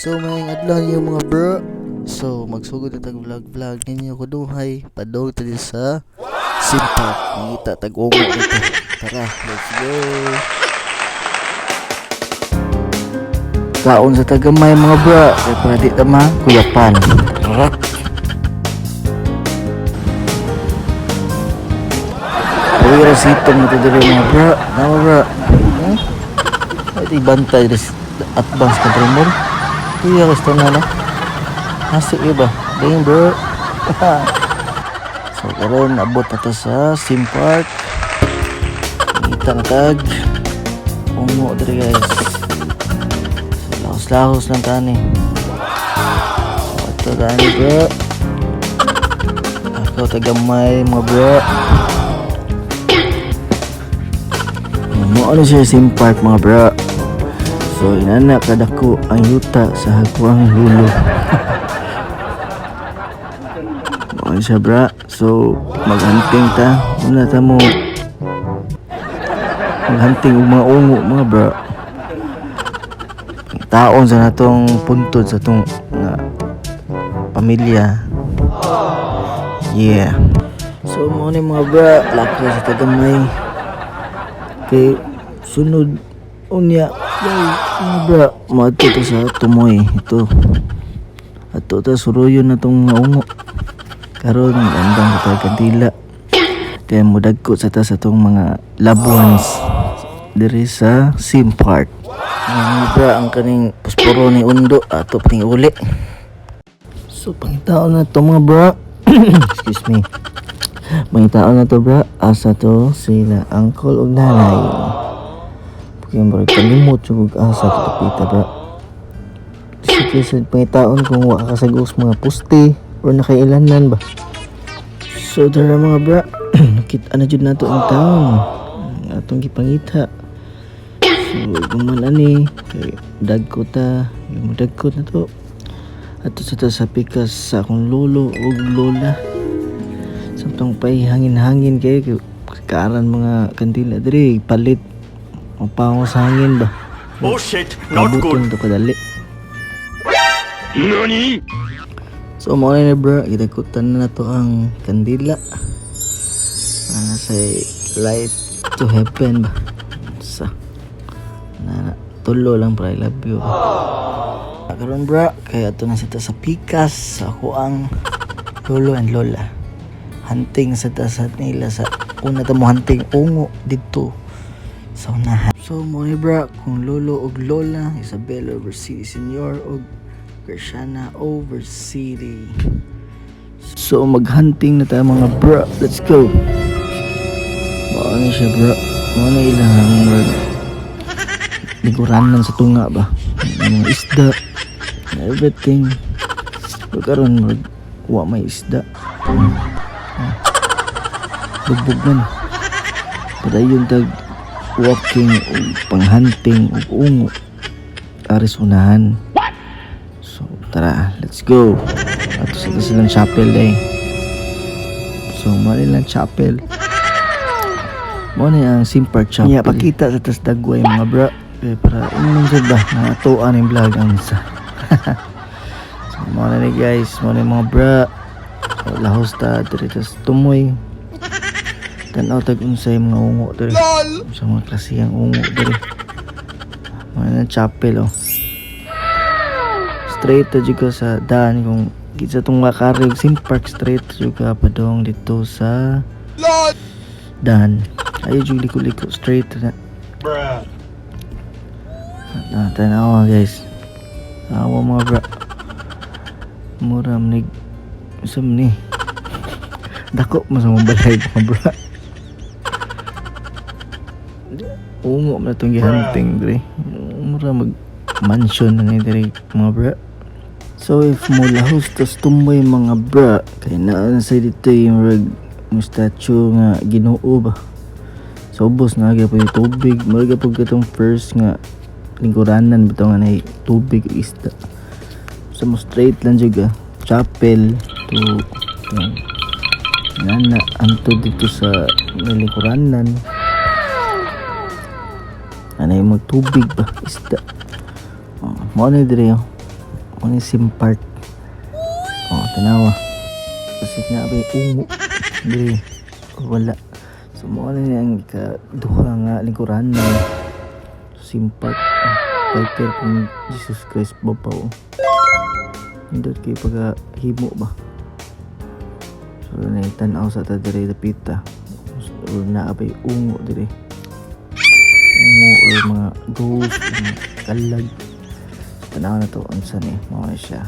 So maayong adlaw ninyo, mga bro. So magsugod na tag vlog vlog ninyo kuduhay. Padong ta diri sa Simpark. Mangita tag ungo dito. Tara, let's go. Kaon sa tagamay, mga bro. Kay para di ta makuyapan. Tara. Uy, rasitong na to diri, mga bro. Tama, bro. Hmm? Ay, di bantay diri sa advance control mo. Kuya, gusto na na. Nasi ba? Damn, bro. So karon abot na to sa Sim Park. Ngita na tag ungo diri, guys. So lahos-lahos lang tani. So ato tani, bro. Ako tagamay, mga bro. Mo ano siya Sim Park, mga bro. So inana kadako ang yuta sa hakuang lulo. Mo siya, bra. So maghunting ta. Una ta mo maghunting og mga ungo, mga bra. Taon sa natong puntod sa tong nga pamilya. Yeah. So mo ni, mga bra, lakaw sa tagamay. Kay sunod unya mga bra, moadto ta sa Tumoy ito. Ato ta suruyon na tong mga ungo. Karon landang sa kandila. Kaya mudagko sa ta sa tong mga loved ones diri sa Sim Park. Mga bra, ang kaning posporo ni Undo ato pating uli. So pangitaon na to, mga bra. Excuse me. Pangitaon na to, bra. Asa to sila uncle ug nanay. Kaya murag kalimot jud og asa to dapita, bra. Sige sa pangitaon kung wa ka kasagos mga poste or nakailanan ba. So tara, mga bra, nakita na jud nato ang town. Ang atong gipangita. So guman ani kay dagko ta, yung dagko na to. Ato sa ta sa pikas sa akong lolo ug lola. Samtang pay hangin-hangin kay kaaran mga kandila diri palit mapango sa hangin ba. Oh shit, not good. Mabutong to kadali. NANI? So mo na, bro, gidakutan na nato ang kandila. Ana sa light to heaven ba. Sa na tulo lang, bro, I love you. Karon, bro, kaya ato na sa ta sa pikas sa ako ang lolo and lola. Hunting sa ta sa nila sa una ta mo hunting ungo didto sa unahan. So mo ni, bro, kung lolo ug lola, Isabel over City Senior ug Gershana over City. So maghunting na tayo, mga bro. Let's go. Mao na siya, bro. Mao na ilang lingkuranan sa tunga ba. Mga isda. Everything. Pero karon murag wa may isda. Ah. Lubog man. Padayon tag walking ug panghunting ug ungo. Aris unahan. So tara, let's go. Ato sa silang chapel eh. So mali lang chapel. Mo ni ang Simpark Chapel. Yeah, pakita sa tas dagway, mga bro. Eh, para inom sad ba mga tuan yung vlog ang isa. So mo na ni, guys, mo ni, mga bro. So, lahos ta diri tas Tumoy. Tan-aw tag unsay mga ungo diri. Sa mga klaseng ungo diri. Mo na chapel oh. Straight ta jud ka sa daan kung sa tong makari og Simpark, straight jud ka padong dito sa daan. Ayo jud liko-liko, straight na. Bruh. Ah, tanawa, guys. Awa, mga bra. Mura man usam ni. Dako mo sa mga balay, mga bra. Ungo man itong gihunting diri. Mura mag mansion na ni diri, mga bra. So if mo lahos tas Tumoy, mga bra, kay naa na sa dito yung murag mo statue nga Ginoo ba. So ubos na gyud yung tubig, mura gyud katong first nga lingkuranan bitaw nga nay tubig ug isda. So mo straight lang jud ka chapel to yan. Nana anto dito sa lingkuranan. Ano yung magtubig ba isda. Oh, mo na diri oh. Mao ni Sim Park. Oh, tanawa. Kasi nga ba ungo diri wala. So mao na niya ang ikaduha nga lingkuran na Sim Park. Ah, fighter kung Jesus Christ babaw. Nindot kay pagka himo ba. So na tanaw sa ta diri dapita. Or naa bay ungo diri. Ungo or mga ghost, mga kalag. So, tanaw na to unsa ni mao na siya.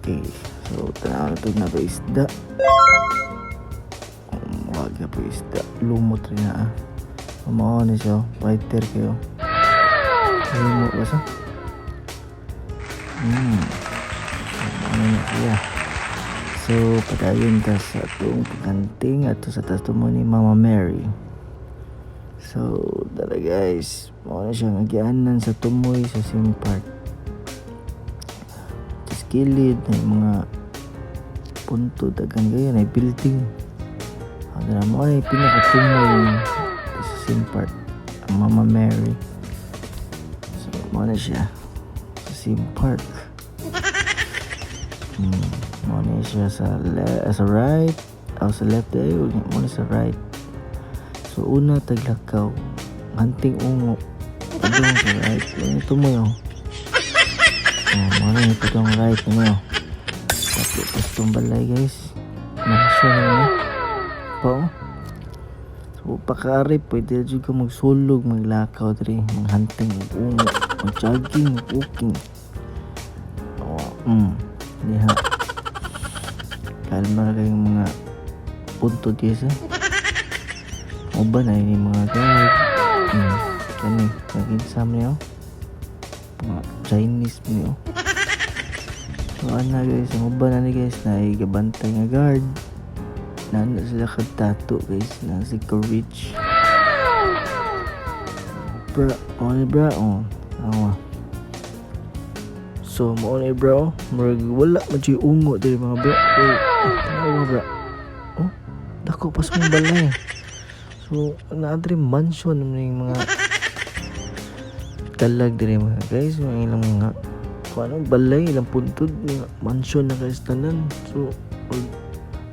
Okay. So tanaw na to na ba isda. Wag na po isda. Lumot rin na ah. So, mao na siya. Fighter kayo. Himo ba siya? So, mao na siya. So, padayon ta sa atong pag-hunting ato sa taas mo ni Mama Mary. So, tara guys. Mao na siya ang agianan sa tumoy sa Sim Park. Sa kilid na yung mga punto dagan kayo na building. Ang na mo ay pinakatumoy sa Sim Park, ang Mama Mary. So, mao na siya sa Sim Park. Mao na siya sa right, o sa left eh, mao na sa right. So, una taglakaw, hunting ungo, padung sa right, ano tumoy oh. Oh, mao na yung padung right mo. Tapos pas itong balay, guys. Mansion na. Pa oh. So pakaari, pwede jud ka magsulog, maglakaw diri, maghunting og ungo, mag-jogging, walking. Oh, diha. Kalma ra kayong mga punto guys eh. Uban na yung mga guard. Kani, nag-insam niyo. Mga Chinese niyo. So ana guys, ang uban na ni guys na gabantay nga guard. Nana sila kag tattoo guys, na si Rich. Bra, oh ni bra, oh. Awa. So mao ni bro, murag wala man jud ungo diri mga bra. Oh, awa bra. Oh, dako pas mong balay. So naa diri mansion man yung mga kalag diri mga guys, yung ilang mga kung ano balay, ilang puntod, mga mansion na guys tanan. So, pag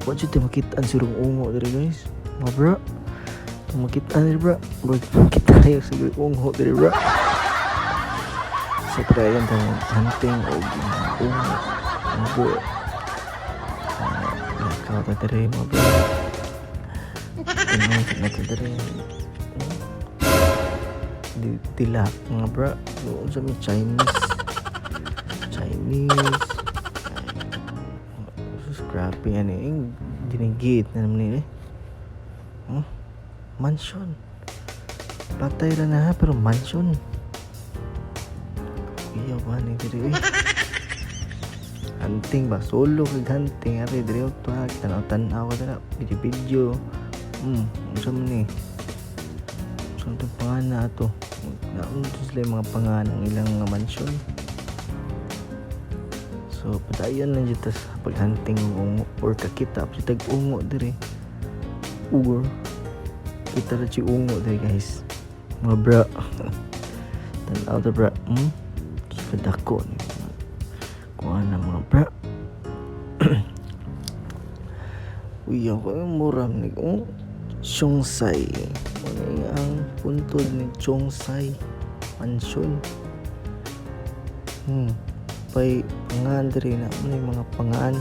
wa jud tay makitaan sirong ungo diri guys. Mga bro. Kung makitaan diri bro, murag makita kayo siguro ungo diri bro. So padayon tayo hunting og mga ungo. Ungo. Lakaw ta diri mga bro. Tanaw sa nato diri. Di tila mga bro. So, unsa may Chinese. Chinese. Ay, sus, grabe yan eh. Yung ginigit na naman nila eh. Oh, mansion. Patay ra na ha, pero mansion. Iya ba ni diri eh. Hunting ba? Solo kag hunting. Ari diri og tuwag. Tanaw-tanaw ka dira. Video-video. Unsa man ni? Unsa man itong pangana ato? Naunsa sila yung mga pangana ng ilang mga mansion. So, padayon lang dito sa paghunting og ungo or kakita pa tag ungo diri. Or kita ra si ungo diri guys. Mga bra. Tanaw ta bra. Kadako ni mga kuha na mga bra. Uy, ako yung mura ni oh. Chongsai. Ano ang puntod ni Chongsai Mansion. Pay pangaan diri na ano yung mga pangaan.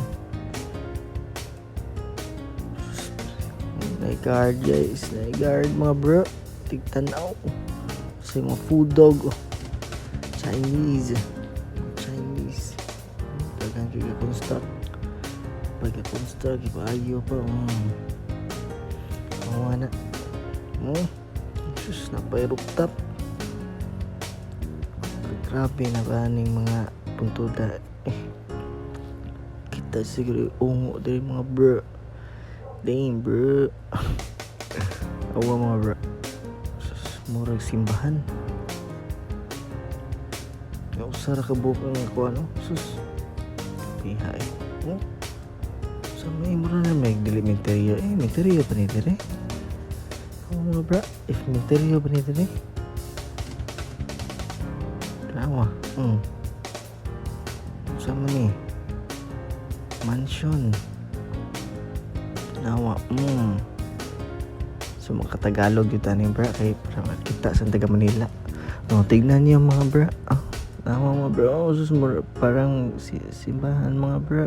May guard guys, may guard mga bro. Tigtanaw. Sa mga food dog. Oh. Chinese. Chinese. Daghang kay construct. Pagka-construct, ipaayo pa. Awa na. Oh. Sus, napay rooftop. Grabe na ba ning mga puntuda. Eh. Kita siguro yung ungo diri mga bro. Damn bro. Awa mga bro. Sus, murag simbahan. Usa ra ka buok ang ako ano. Sus. Piha eh. Oh. Sa may mura na may dili minteryo eh. Minteryo pa ni dire. Oh mga bra. If minteryo pa ni dire. Tama. Sa man ni? Mansion. Nawa. So makatagalog yun tani, bra, kay para makita sa taga Manila. No, tignan niyo, mga bra. Ah, tama, mga bra. Oh, sus, parang simbahan, mga bra.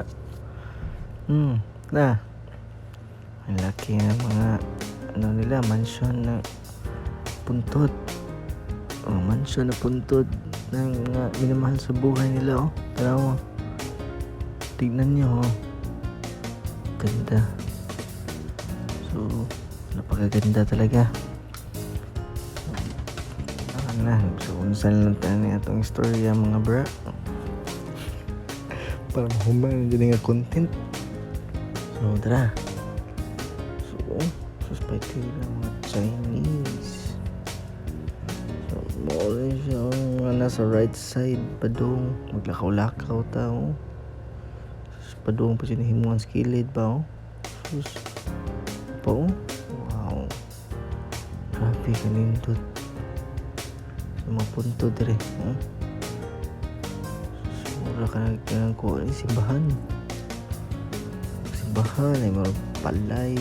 Na. Ang laki ng mga ano nila, mansion na puntod. Oh, mansion na puntod ng mga minamahal sa buhay nila, oh. Tara mo. Tignan niyo, oh. Ganda. So, napakaganda talaga. Ah, na. So, unsa lang tayo ni atong istorya, mga bra. Para mahuman na nga content. So, tara. So, oh, suspected mga Chinese. So, mao rin siya, oh, mga nasa right side, padung, maglakaw-lakaw ta, oh. Sus, padung pa siya nahimuan sa kilid ba, oh. Sus, pa, oh. Wow. Grabe kanindot. Sa mga punto dire, oh. Sus, mura ka na kanang kuha ni simbahan. Simbahan ay mga palay.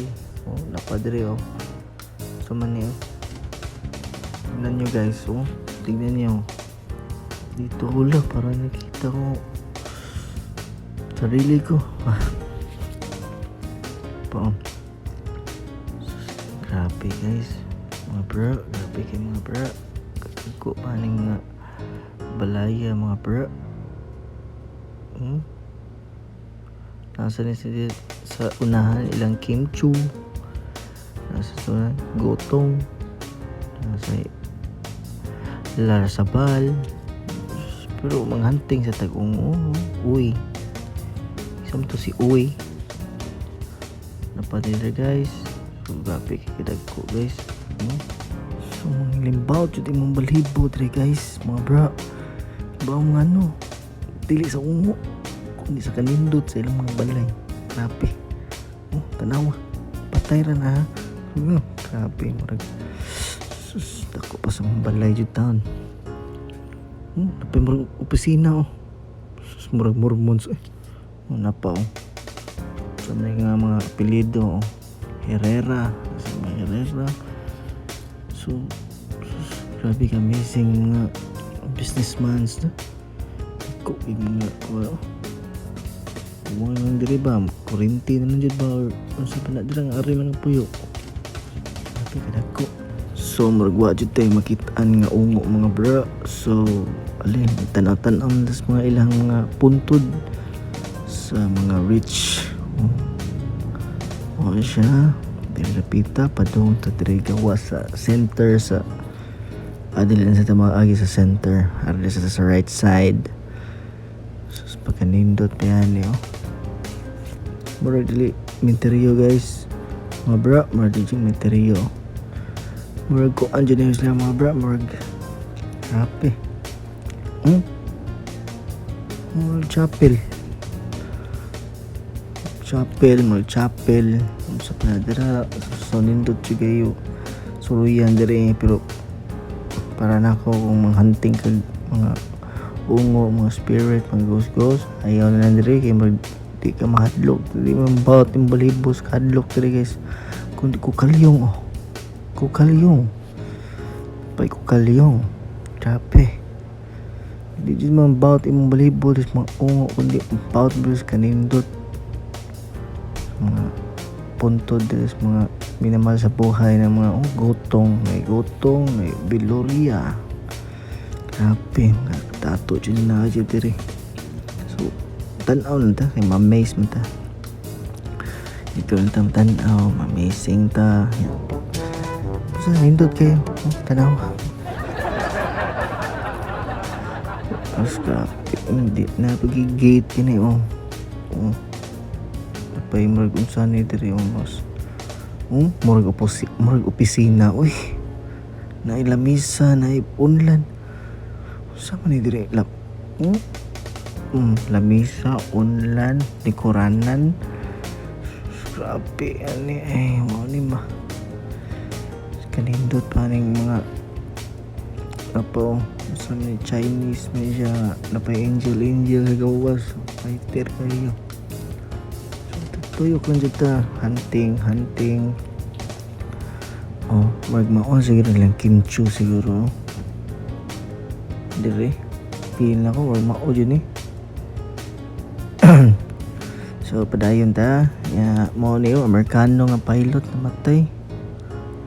Oh, napadre, oh. So man niyo. Tignan nyo, guys, oh. Tignan nyo. Dito wala, parang nakita ko sarili ko. Ah. Pa, oh. Sus, grabe, guys. Mga bro, grabe kay mga bro. Ko pa ning mga balaya, mga bro. Nasa ni sila sa unahan ilang Kim Chu. Nasa sa unahan, Gotong. Nasa Larasabal. Pero manghunting sa tag-ungo. Uy. Isam to si Uy. Napadira, guys. So grabe kay kadagko, guys. So mga limbaw jud imong balhibo dire, guys, mga bra. Ba mga ano, dili sa ungo kundi sa kanindot sa ilang mga balay. Grabe. Oh, tanawa. Patay ra na, ha. Grabe, murag sus, dako pa sa mga balay jud taon. Napay murag opisina, oh. Sus, murag Mormons eh. Oh, napa, oh. Sa may nga mga apelyido, oh. Herrera, sa mga Herrera. So, sus, grabe ka amazing mga businessmans na. Ko yung mga kuha, oh. Kung lang diri ba, kurinti na lang jud ba or unsa pa na dira nga ari lang ang puyo. Grabe ka dako. So, murag wa jud tay makitaan nga ungo, mga bro. So, alin, tanaw-tanaw na sa mga ilang mga puntod sa mga rich. Oh. Oh siya. Diri lapita padung ta diri gawa sa center sa adili na sa tama agi sa center. Ari sa right side. Sus, pagkanindot pa yan eh, oh. Murag dili minteryo, guys. Mga bro, murag dili minteryo. Murag ko andyan na sila, mga bro, murag grabe. Murag chapel. Chapel, murag chapel. Sa panadira, so nindot siya kayo. Suluyan dire, pero para na ako kung manghunting kag mga ungo, mga spirit, mga ghost ghost, ayaw na lang dire kay mag di ka mahadlok, di man bawat yung balibos kahadlok dire, guys. Kundi kukalyong, oh. Kukalyong. Pay kukalyong. Grabe. Di dyan man bawat imong balibos, mga ungo, kundi bawat balibos kanindot. Mga punto dire sa mga minamahal sa buhay ng mga, oh, gutong, may gutong, may biloria. Grabe, mga tato dyan na dyan dire. So, tanaw lang ta, kay ma-amaze man ta. Dito lang ta tanaw, ma-amazing ta. Yan. Basta nindot kayo, oh, tanaw. Mas grabe, hindi na pag-gate kini, oh. Oh. Napay murag unsa ni diri, oh, mas. Oh, murag opisina, uy. Naay lamisa, naay unlan. Unsa man ni diri? Lap. Oh? Lamisa, unlan, dekoranan. Grabe ani eh, mao ni ba. Kanindot pa ning mga apo sa may Chinese may siya napay angel angel sa gawas. Fighter kayo. So tuyok lang jud ta, hunting hunting. Oh, marag mao siguro lang Kim Chiu siguro dire. Feel na ko marag mao jud ni. So padayon ta ya. Mao ni, oh, Amerikano nga pilot namatay.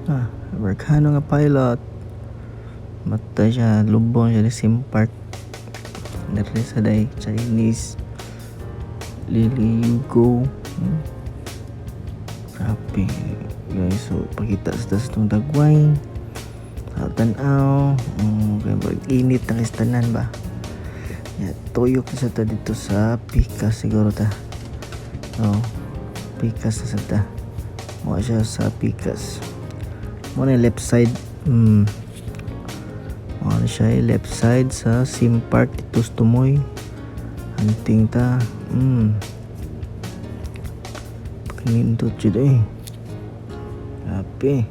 Ah, Amerikano nga pilot, matay siya, lubong siya ni Sim Park dire sa day Chinese Lily Yugo. Grabe, guys. So pakita sa tas itong dagway sa tanaw. Kaya pag init ang istanan ba ya, tuyok na sa ta dito sa Pikas siguro ta. Oh, Pikas na sa ta. Mo siya sa Pikas mo na yung left side. Mo na siya yung left side sa Sim Park dito sa Tumoy. Hunting ta. Kanindot jud eh. Grabe.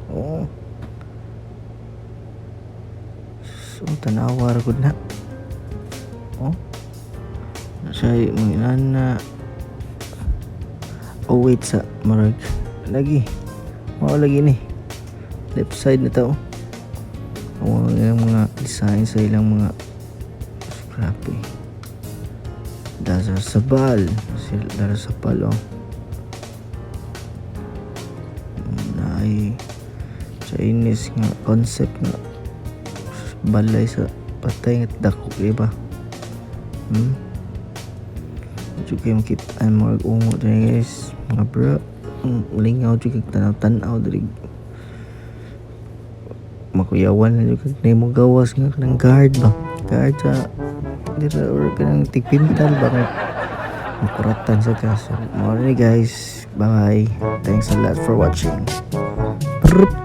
Oh. So, tanawa ra gud na. Oh. Siya mga inana. Oh, wait, sa marag lagi. Mao lagi ni. Left side na to. Ang ilang mga design sa ilang mga, grabe. Dasa Sabal. Si Dara Sabal, oh. Na ay Chinese nga concept nga balay sa patay nga dako iba. Jud kayo makita ang mga ungo diri, guys, mga bro. Lingaw jud kag tanaw-tanaw diri. Makuyawan na jud kag nimo gawas nga kanang guard ba. Guard sa dira or kanang tigpintal ba nga makuratan sa kaso. Mao ni, guys. Bye. Thanks a lot for watching. Prrrt.